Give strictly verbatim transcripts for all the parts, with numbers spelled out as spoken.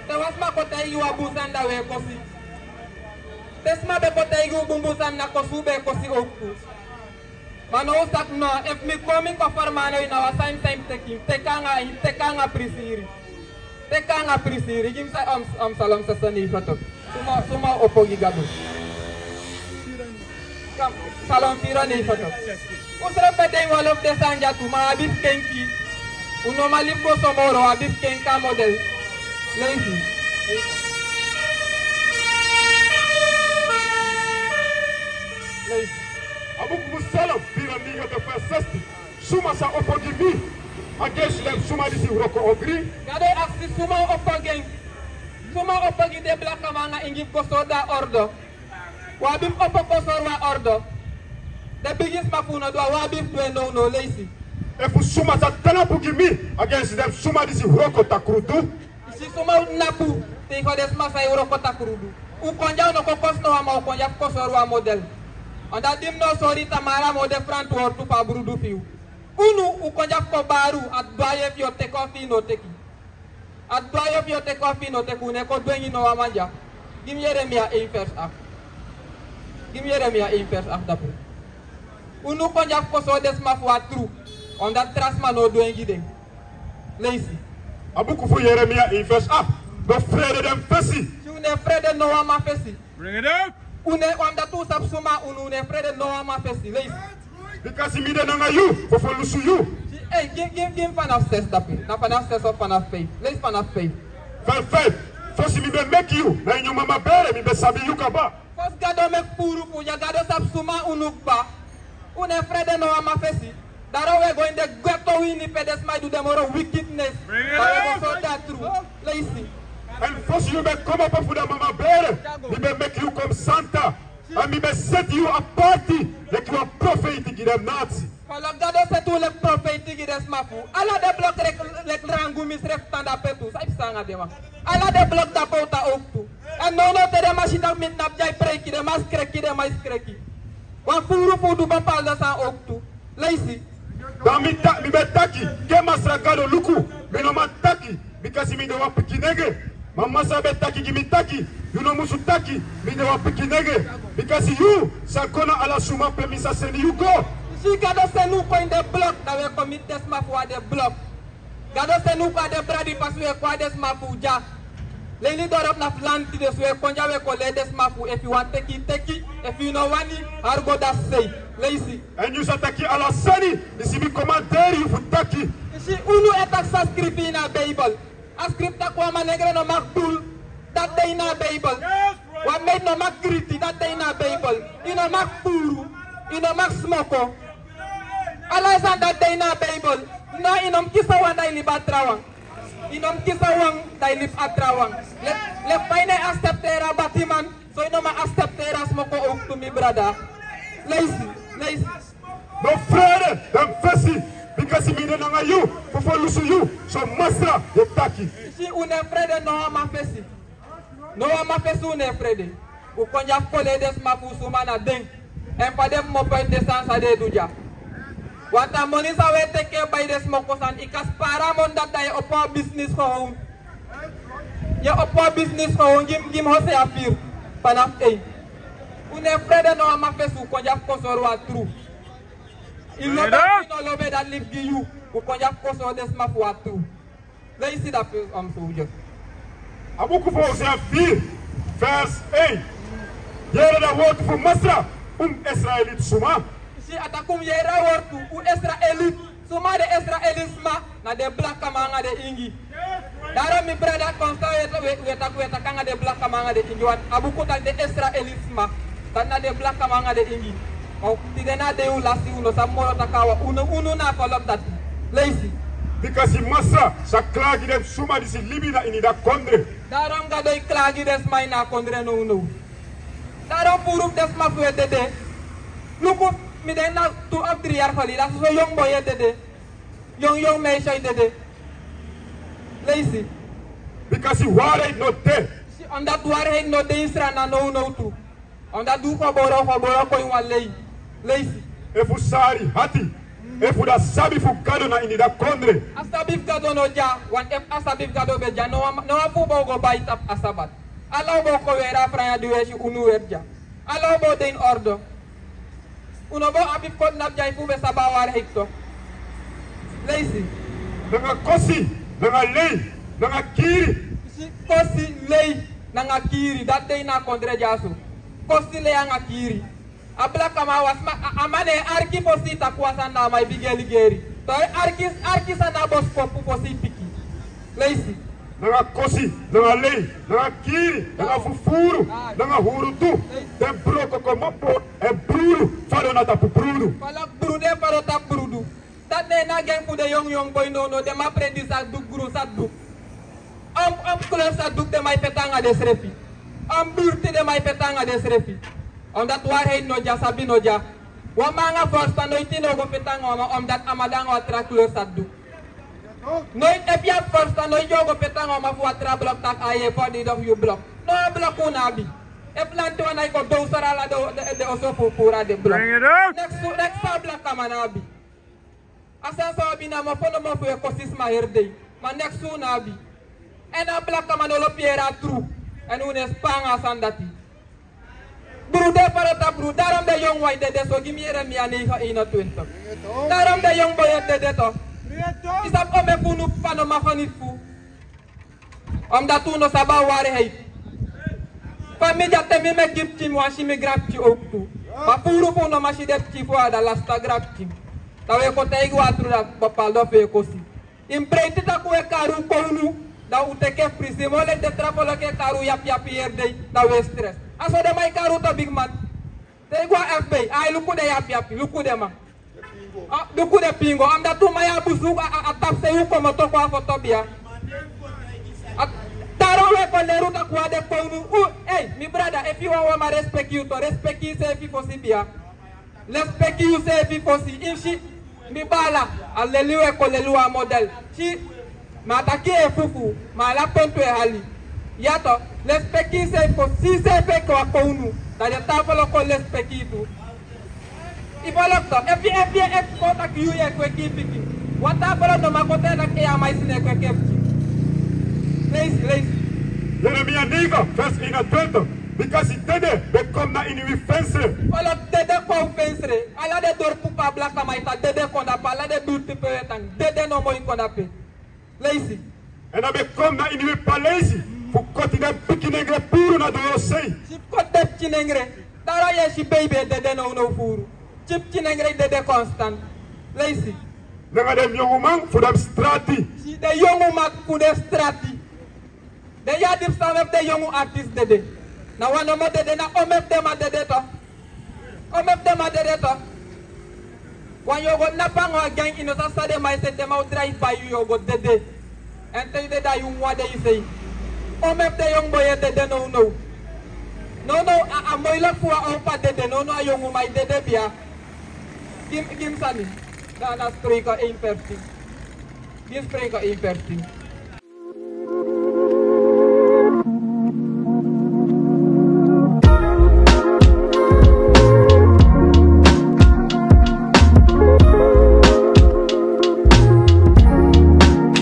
Te wan sma kon taigi yu wan bun sani, da wi e kosi. Te sma ben kon taigi yu bunbun sani, na kosi un ben e kosi owktu. Ma now un sabi no, efu mi kon, mi kon fermano yu, na wan sani san yu mus teki, teki anga, teki anga prisiri. Teki anga prisiri. Gi mi sa, um, um, Psalm zestig, vers tien. Suma, suma o opo gi Gado? Psalm vierennegentig. Un srefi ben de ini wan lobi den sani dya tu, ma a abi fu kenki. Un no man libi go so moro, a abi fu kenki a model. Leisi. Leisi. A buku fu Psalm vierennegentig, vers zestien. Suma sa opo gi mi, against den suma disi wroko ogri? Gado e aksi suma o opo gi en. Suma o opo gi den blakaman anga ingi fu go sori den a ordo. Un abi fu opo go sori un a ordo. Den bigi sma fu un no du, un abi fu du en nownow. Leisi. Efu suma sa tapu gi mi, against den suma disi wroko takrudu? Yu si suma un tapu, te yu go den sma san e wroko takrudu. Un kon dya, un no kon kosi no wan, ma un kon dya fu kon sori un a model. Omdat di mi no sori, tamara mi o de frantwortu fu a brudu fu yu. Unu, un kon dya fu kon bari un, a dwaye fu yu o teki, efu yu no teki. A dwaye fu yu o teki, efu yu no teki, un no e kon dwengi no wan man dya. Gi mi Yeremia één vers acht. Gi mi Yeremia één vers acht dape. Unu kon dya fu kon sori den sma fu un a tru, omdat tra sma no o dwengi den. Leisi. A buku fu Yeremia één vers acht. No frede den fesi. Si un no e frede no wan man fesi. Bring it up. Un no e, omdat un sabi suma unu, un no e frede no wan man fesi. Leisi. Bikasi mi de nanga yu, fu fu lusu yu. Si, ei, gi, gi, gi mi vanaf zes dape. Na vanaf zes of vanaf vijf? Leisi vanaf vijf. Vers vijf. Fosi mi ben meki yu na ini yu mama bere, mi ben sabi yu kaba. Fosi Gado meki furu fu un dya, Gado sabi suma unu kaba. Un no e frede no wan man fesi. Daarom un e go ini den ghetto ini, pe den sma e du den moro wickedness. Bring it up. Ma un e go sori den a tru. Leisi. Èn fosi yu ben komopo fu den mama bere, mi ben meki yu kon santa. Èn mi ben seti yu aparti leki wan profeiti gi den nâsi. Fosi Gado seti un leki profeiti gi den sma fu un. Ala den blok leki, leki rangu, mi srefi tan dape tu, san yu psa anga den wan. Ala den blok dape un tan owktu. Èn nownow te den man si taki mi tnapu dya e preiki, den man skreki, den man skreki. Wan furu fu un du bepaalde sani owktu. Leisi. Dan mi ta-, mi ben taki, ke Masra Gado luku, mi no man taki, bikasi mi de wan pikinenge. Ma Masra ben taki gi mi taki, yu no musu taki, mi de wan pikinenge. Bikasi yu sa kon na ala suma pe mi sa seni yu go. Yu si, Gado seni un kon ini den blok, dan un e kon miti den sma fu un a den blok. Gado seni un kon a den bradi pasi, un e kon a den sma fu un dya. Leili doropu na fu lanti, dus un e kon dya, un e kon lei den sma fu un, efu yu wani teki, teki, efu yu no wani, hari go dasi sei. Leisi. Èn yu sa taki ala sani disi mi komanderi yu fu taki. Yu si, unu e taki san skrifi ini a Bijbel. A skrifi taki wan manengre no mag dul, dati de ini a Bijbel. Wan meid no mag kriti, dati de ini a Bijbel. Yu no mag furu, yu no mag smoko. Ala sani dati de ini a Bijbel. No, yu no mus kisi wan dan yu libi a trawan. Yu no mus kisi wan dan yu libi a trawan. Leki, leki fa yu no e aksepteri a batiman, so yu no man aksepteri a smoko owktu, mi brada. Leisi, leisi. No frede den fesi, bikasi mi de nanga yu, fu fu lusu yu, so Masra e taki. Yu si, un no e frede no wan man fesi. No wan man fesi un no e frede. Un kon dya fu kon lei den sma fu un suma na den. Èn fa den mus mopo ini den sani san den e du dya. Wan taa moni san un e teki e bai den smoko sani, yu kan spari a moni dati, dan yu e opo wan bisnis gewoon. Yu e opo wan bisnis gewoon, gi mi, gi mi Hosea vier, vanaf één. Un no e frede no wan man fesi, un kon dya fu kon sori un a tru. Yu lobi, yu no lobi, dati libi gi yu. Un kon dya fu kon sori den sma fu un a tru. Leisi dape, um, soldier. A buku fu Hosea vier, vers één. Yere a wortu fu Masra, un Israeliti suma. Si, a taki un yere a wortu, un Israeliti. Suma de Israeliti sma? Na den blakaman anga den ingi. Daarom mi brada, constant un e, un e, un e taki, un e taki anga den blakaman anga den ingi, want a buku taki den Israeliti sma. Dati na den blakaman anga den ingi. O, tide na dei un lasi, un no sabi moro taki a wan, unu, unu na a folku dati. Leisi. Bikasi Masra sa klagi den suma disi libi na ini a kondre. Daarom Gado e klagi den sma ini a kondre nownow. Daarom furu fu den sma fu un e dede. Luku, mi denki na tu of dri yari geleden, a soso yongu boi e dede. Yongu, yongu meisje e dede. Leisi. Bikasi waarheid no de. Si, omdat waarheid no de ini Sranan nownow tu. Omdat di un gebore, un gebore kon ini wan lei. Leisi. Efu sari hati Efu da sabi fu Gado na ini da kondre. A sabi fu Gado no dya, want efu a sabi fu Gado ben dya, no wan, no wan fu un bo go bai tapu a sabat. Ala un bo kon weri a franya di un e si unu weri dya. Ala un bo de in orde. Un no bo abi fu koti na bigin fu un ben sabi a waarheid toch. Leisi. Nanga kosi, nanga lei, nanga kiri. Si kosi, lei, nanga kiri. Dati de ini a kondre dyaso. Kosi, lei, nanga kiri. A blakaman, a wasiman, a, a man e arki fosi taki wan sani, na a man e bigin e ligeri. Te yu arki, arki sani na boskopu fosi yu piki. Leisi. Nanga kosi, nanga lei, nanga kiri, nanga fufuru, nanga huru tu. Den broko komopo, e brudu, fadon na tapu brudu. Fadon brudu, e fadon tapu brudu. Dati na a gen fu den yongu yongu boi nownow, den man predi san du, gru san du. Ompu, ompu kleur san du, den man e feti anga densrefi. Ompu burti, den man e feti anga densrefi. Omdat waarheid no dya, sabi no dya. Wan man anga ferstan noiti no o go feti anga wan man, omdat a man de anga wan tra kleur san du. Noiti, efu yu abi ferstan noiti yu o go feti anga wan man fu wan tra blok taki a yu e verdedig yu blok. No, blok un no abi. Efu lanti wan nái kon, dowsara ala den, den, den oso fu puru a den blok. Bring it out. Neks, neks a blakaman no abi. A sani san un abi na mofo nomo fu e kosi sma heri dei. Ma neks un no abi. Èn a blakaman no lobi yere a tru. Èn un no e span anga a sani dati. Brudu e fadon tapu brudu. Daarom den yongu wan e dede so, gi mi Yeremia negen eenentwintig. Daarom den yongu boi e dede toch. Yu sabi omeni fu unu p'pa no man geniet fu. Omdat un no sabi a waarheid. Fa mi dya, te mi meki pikin, mi wani si mi granpikin ook tu. Ma furu fu un no man si den pikin fu un, a da lasta granpikin. Dan un e kon taigi wan tru dati bepaalde fu e kosi. Yu mus breiti taki un e kari un kownu, dan un teki en fu prisi. Ma un leki den tra folku e kari un yapiyapi heri dei, dan un e stress. A so den man e kari un toch, bigiman. Te yu go a F B I, ai, luku den yapiyapi, luku den man. A, luku den pingo, omdat un man ya busu, a, a, a tapu sei un komoto kon a foto bia. A, daarom un e kon leri un taki un a de kownu. Un, ei, mi brada, efu yu wani wan man respeki yu toch, respeki yuseefi fosi bia. Respeki yuseefi fosi, i si. Mi baala, a leli un e kon leli wan model. Si, ma a taki e fufu, ma ala kontu e hali. Ya toch, respeki yuseefi fosi, si yuseefi enke wan kownu, dan den taa folku o respeki yu tu. Yu folku toch, efu, efu, efu kon taki yu e kweki pikin. Wan taa folku no man kon taki a man disi no e kweki pikin. Leisi, leisi. Yeremia negen, vers eenentwintig. Bikasi dede ben kon na ini wi fensre. Folku, dede kon fensre. Ala den dorpu pe a blakaman e tan, dede kon dape, ala den burti pe wi e tan, dede nomo e kon dape. Leisi. Èn a ben kon na ini wi paleisi, fu koti den pikinengre puru na doro sei. Si, fu koti den pikinengre. Daarom yu e si beibi e dede nownow furu. Si, pikinengre e dede constant. Leisi. Nanga den yonguman fu den strati. Si, den yonguman fu den strati. Den yari dipsa, omeni fu den yongu artist dede. Na wan nomo dede, na omeni fu den man dede toch. Omeni fu den man dede toch. Wan yu o go tnapu anga wan gang, i no sabi san den man e seti, den man o drive by yu, yu o go dede. Èn te yu dede, a yu wawan de yu sei. Omeni fu den yongu boi e dede nownow. Nownow a, a moeilijk fu wan opa dede, nownow a yonguman e dede bia. Gi mi, gi mi sani. Na, na Spreuken één vers tien. Gi mi Spreuken één vers tien.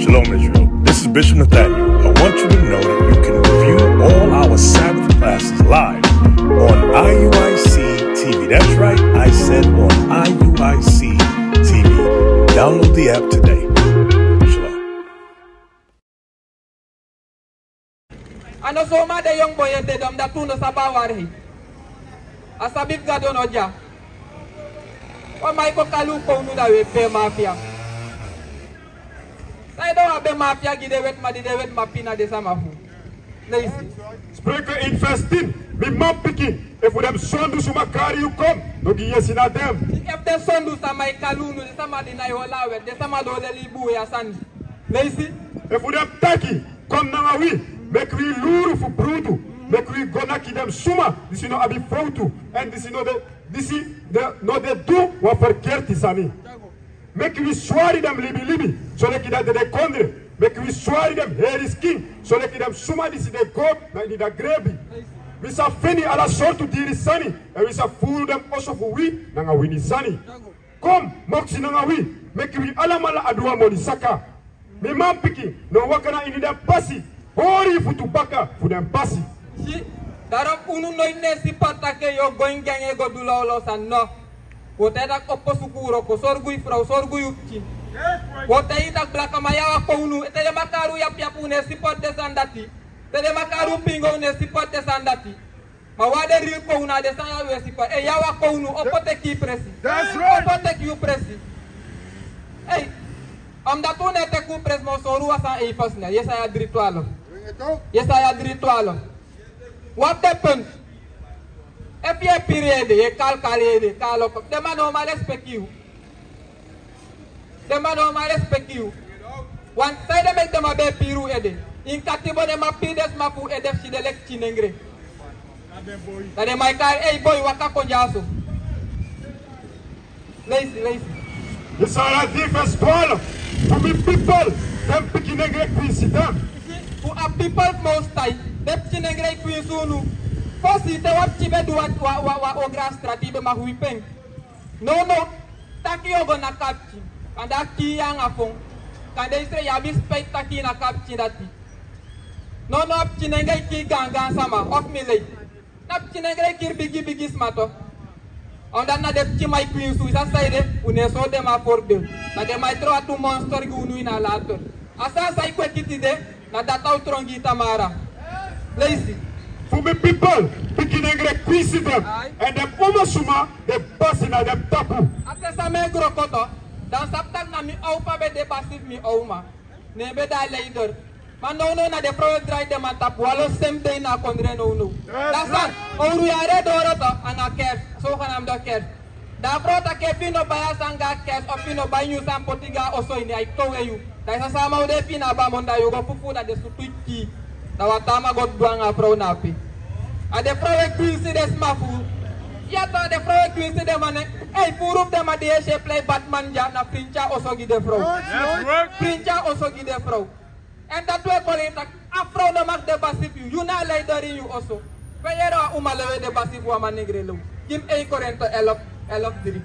Shalom, Israel. This is Bishop Nathaniel. I want you to know that you can review all our Sabbath classes live on I U I C T V. That's right, I said on I U I C T V. Download the app today. Shalom. A no so ma den yongu boi e dede, omdat un no sabi a waarheid. A sabi fu Gado no de ya. Wan man e kon kali un kownu, dan un e pee mafia. San ede wan pee mafia gi den wetiman, di den wetiman pina den sama fu un? Leisi. Spreuken één vers tien. Mi manpikin, efu den sondu suma kari yu kon, no gi yesi na den. Efu den sondu sama e kali unu, den sama di nái hori a wet, den sama di o leli yu buuya sani. Leisi. Efu den taki: Kon nanga wi, meki wi luru fu brudu, meki wi go naki den suma disi no abi fowtu, èn disi no de, disi de, no de du wan ferkerti sani. Meki wi swari den libilibi, soleki den de den kondre. Meki wi swari den heri skin, soleki den suma disi de go na ini den grebi. Wi sa feni ala sortu diri sani, èn wi sa furu den oso fu wi nanga wini sani. Kon, moksi nanga wi, meki wi alamala a du wan moni saka. Mi manpikin, no waka na ini den pasi, hori yu futu baka fu den pasi. Si, daarom unu noiti no e si pari taki yu o go ini gangi e go du lawlaw sani, no. Wi o taigi taki opo suku wroko, sorgu yu frow, sorgu yu pikin. Wi o taigi taki blakaman, yu a waka unu, te den makari unu yapiyapi unu e si pari den sani dati. Te den makari unu pingo unu e si pari den sani dati. Ma wi a de riko unu a de sani ya wi e si pari. Ei, yu a waka unu, opo teki yu presi. That's right. Opo teki yu presi. Ei, omdat unu e teki unu presi, mi o sori unu wan sani, ei, fasi na Yesaya dri twaalf. Yesaya dri twaalf. Wi abi den punt. Efu yu e piri yu ede, yu e kalkali yu ede, kalo kop. Den man no man respeki yu. Den man no man respeki yu. Wan sanede meki den man ben e piri un ede. Ini katibo den man piri den sma fu un ede fu si den leki pikin nengre. Dan den man e kari, ei boi, waka kon dyaso. Leisi, leisi. Yesaya dri vers twaalf. Fu mi pipel, den pikin nengre kwinsi den. Fu a pipel fu Most High, den pikin nengre kwinsi unu. Fosi te wan pikin ben du wan, wan, wan, wan ogri a strati, yu ben mag wipi en. Nownow, taki yu o go naki a pikin, kande a kii yu anga fon. Kande yu srefi yu abi spijt taki yu naki a pikin dati. Nownow a pikin nengre e kii gaangaan sama, of mi lei. Na pikin nengre e kiri bigi bigi sma tu. Omdat na den pikin man e kwinsi unu, yu sabi saide, unu e sori den man voorbeeld. Na den man e tron a tu monster gi unu ini a later. A sani san e kweki tide, na dati a o tron gi tamara. Leisi. Fu mi pipel, pikin nengre kwinsi den. Ai. Èn den umasuma de basi na den tapu. A te san mi e gro kon tu, dan un sabi taki na mi owpa ben de basi fu mi owma. Ne en ben de a leider. Ma nownow na den frow e drai den man tapu, wan lo semi dei na a kondre nownow. That's right. Dati san, owru yari e doro tu, anga kerst, zogenaamde kerst. Dan a frow taki efu yu no bai a sani go a kerst, efu yu no bai nyun sani poti go a oso ini, a e towe yu. Dan yu sa sama o de efu yu no abi a moni, dan yu o go fufuu, dan den sutu yu kii. Dan wan taa man go du anga a frow na ape. A den frow e kwinsi den sma fu. Ya tu, a den frow e kwinsi den man. Ei, furu fu den man di e si e plei Batman dya, na frinti a oso gi den frow. Yes, right. Frinti a oso gi den frow. Èn dati wi e kori en taki, a frow no mag de basi fu yu, yu na a leider ini yu oso. Fa yu yere wan uma lew e de basi fu wan man nengre lew? Gi mi één Korinthe elf, elf drie.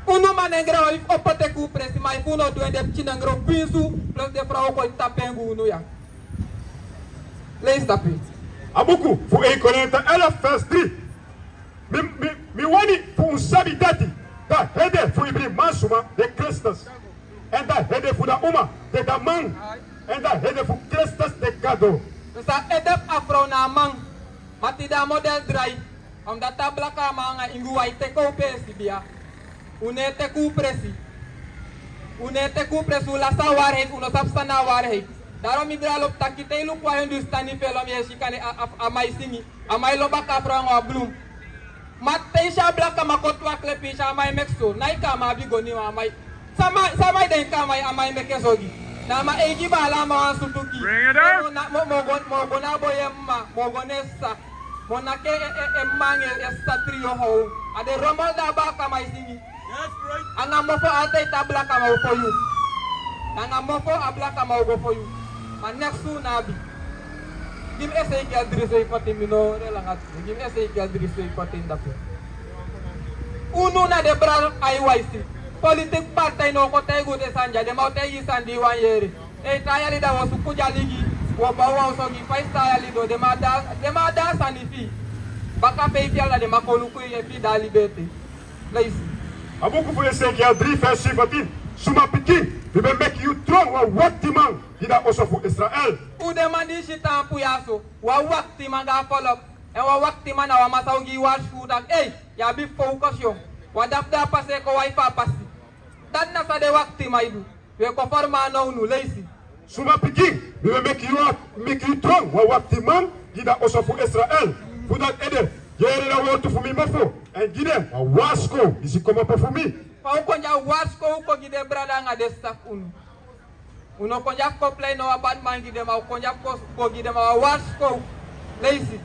Unu man nengre o opo teki un presi, ma efu un no du en, den pikin nengre o kwinsi un, plus den frow o kon tapu en gi unu ya. Leisi tapu. A buku fu één Korinthe elf vers drie. Mi, mi, mi wani fu un sabi dati, da hede fu ibri mansuma de Kristus. Èn da hede fu da uma de da man. Èn da hede fu Kristus de Gado. San ede fu a frow na a man. Ma tide a model drai. Omdat a blakaman anga Ingii e teki un peesi bia. Un no e teki un presi. Un no e teki un presi, un lasi a waarheid, un no sabi san na a waarheid. Daarom mi drai lobi taki te yu luku wan Hindustani felon, yu e si kande a, a, a man e singi. A man e lobi baka a frow anga wan blum. Ma te yu si a blakaman koti wan klepi, yu si a man e meki so, na yu kan a man abi goni wan, a man e, sama, sama e denki a man e, a man e meke so gi. Na a man e gi baala a man wan sutu kii. Bring it up. Mo na, mo, mo go, mo go na boi en mma, mo go na en sisa. Mo naki en, en, en mma anga en sisa tiri yongu. A den rommel di a blakaman e singi. Yes, right. Anga mofo altijd a blakaman o fon yu. Anga mofo a blakaman o go fon yu. Ma neks un no abi. Gi mi Ezekiel dri seibi fourteen, mi no de langa. Gi mi Ezekiel dri seibi fourteen dape. Unu na den brada I Y C. Politiki partij no o kon taigi un den sani dya, den man o taigi yu sani di yu wani yere. Ei, taa yali da wi o suku dya ligi, wi o bow wan oso gi, fa yu si taa yali doo, den man a de a, den man a de a sani fi yu. Baka feifi yali da den man kon luku yu efu yu de a libi ete. Leisi. A buku fu Ezekiel dri vers zeventien. Suma pikin, mi ben meki yu tron wan waktiman gi da oso fu Israel. Un den man di si taampu yaso, wan waktiman gi a folok. Èn wan waktiman na wan man san o gi yu warskow taki, ei, yu abi focus yo. Wan dap de a pasi e kon wai fu a pasi. Dati na san den waktiman e du. Wi e kon forma nownu, leisi. Suma pikin, mi ben meki yu, meki yu tron wan waktiman gi da oso fu Israel. Fu dati ede, yere da wortu fu mi mofo, èn gi den wan warskow disi komopo fu mi. Fa un kon dya warskow kon gi den brada anga den sisa fu unu. Un no kon dya fu kon plei no wan badiman gi den, ma un kon dya fu kon, kon gi den wan warskow. Leisi.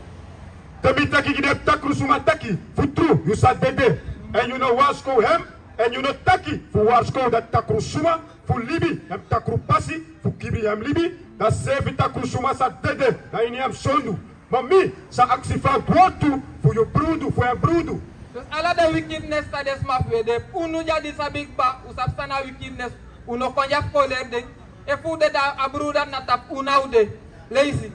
Te mi taki gi den takru suma taki, fu tru, yu sa dede. Èn yu no warskow hem, èn yu no taki fu warskow dati takru suma fu libi hem takru pasi, fu kibri hem libi, da seefi takru suma sa dede na ini hem sondu. Ma mi sa aksi fu a wortu fu yu brudu, fu en brudu. Dus ala den wickedness san den sma fu wi e de, unu dya di sabi kba, un sabi san na wickedness, un no kon dya fu kon leri den. Efu un de, da a bruder na tapu unu a un de. Leisi.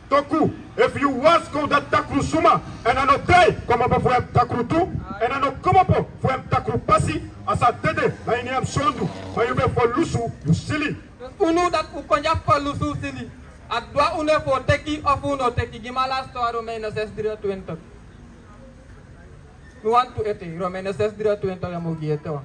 Toku, efu yu wasi kon dati takru suma, èn a no drai komopo fu en takru tu, èn a no komopo fu en takru pasi, a sa dede na ini en sondu, ma yu ben fu lusu yu sili. Unu dati un kon dya fu lusu yu sili. A dwa unu efu un o teki ofu un no teki. Gi mi a last wan, Romeinen zes drieëntwintig. Mi wani tu ete, Romeinen zes drieëntwintig, ya mu gi ete wan.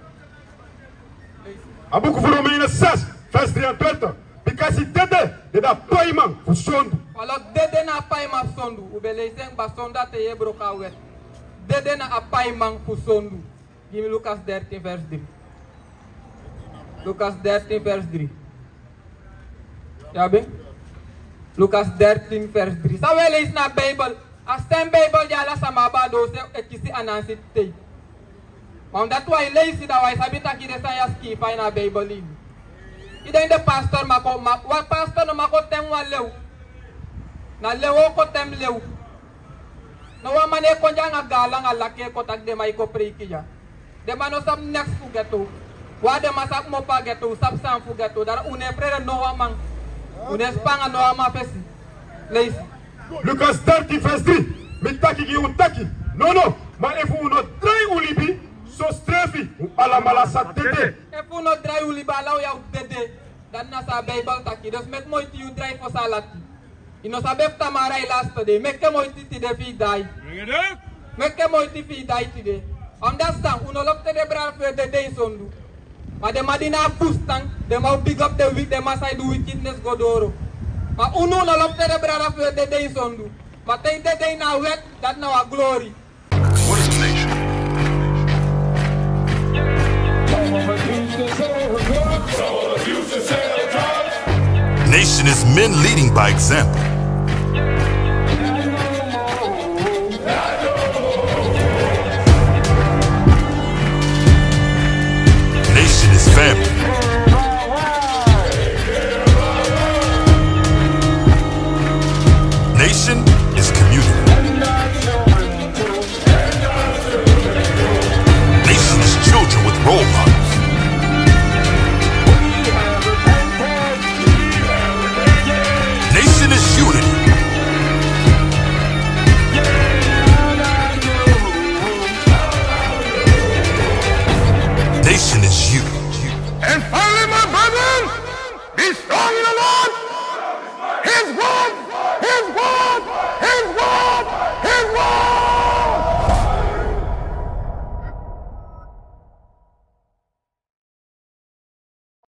A buku fu Romeinen zes, vers drieëntwintig. Bikasi dede, dede na paiman fu sondu. Wala dede na a paiman fu sondu. Un ben leisi en kba, sondu a ten yu e broko a wet. Dede na a paiman fu sondu. Gi mi Lukas dertien vers drie. Lukas dertien vers drie. Yu abi? Lukas dertien vers drie. San un e leisi na Bijbel. A srefi Bijbel di ala sama abi a doose e kisi a nansi tei. Ma un dati wan e leisi, da wan e sabi taki den sani ya sikiifi a ini a Bijbel ini. Yu denki den pastor maki, ma, wan pastor no maki o temi wan lew. Na lew o kon temi lew. No wan man e kon dya anga gaanlan anga laki e kon taki den man e kon preiki dya. Den man no sabi neks fu geto. Wan den man sa komopo a geto, un sabi san fu geto. Da un no e frede no wan man. Un no e span anga no wan man fesi. Leisi. Lukas dertien vers drie. Mi taki gi un taki, nono, ma efu un no drai un libi, sosrefi un alamala sa dede. Efu un no drai un libi, ala un ya o dede. Dati na san a Bijbel taki. Dus meki moiti yu drai fosi a lati. Yu no sabi efu tamara yu lasti dei. Meki moiti tide fi yu dai. Meki moiti fi yu dai tide. Omdat san, un no lobi te den brada fu yu e dede ini sondu. Ma den man di no abi fusutan, den man o bigi op den wi-, den man san e du wickedness go doro. Ma unu, un no lobi te den brada fu yu e dede ini sondu. Ma te yu dede ini a wet, dati na wan glori. What is a nation? Nation is men leading by example. Nation is family.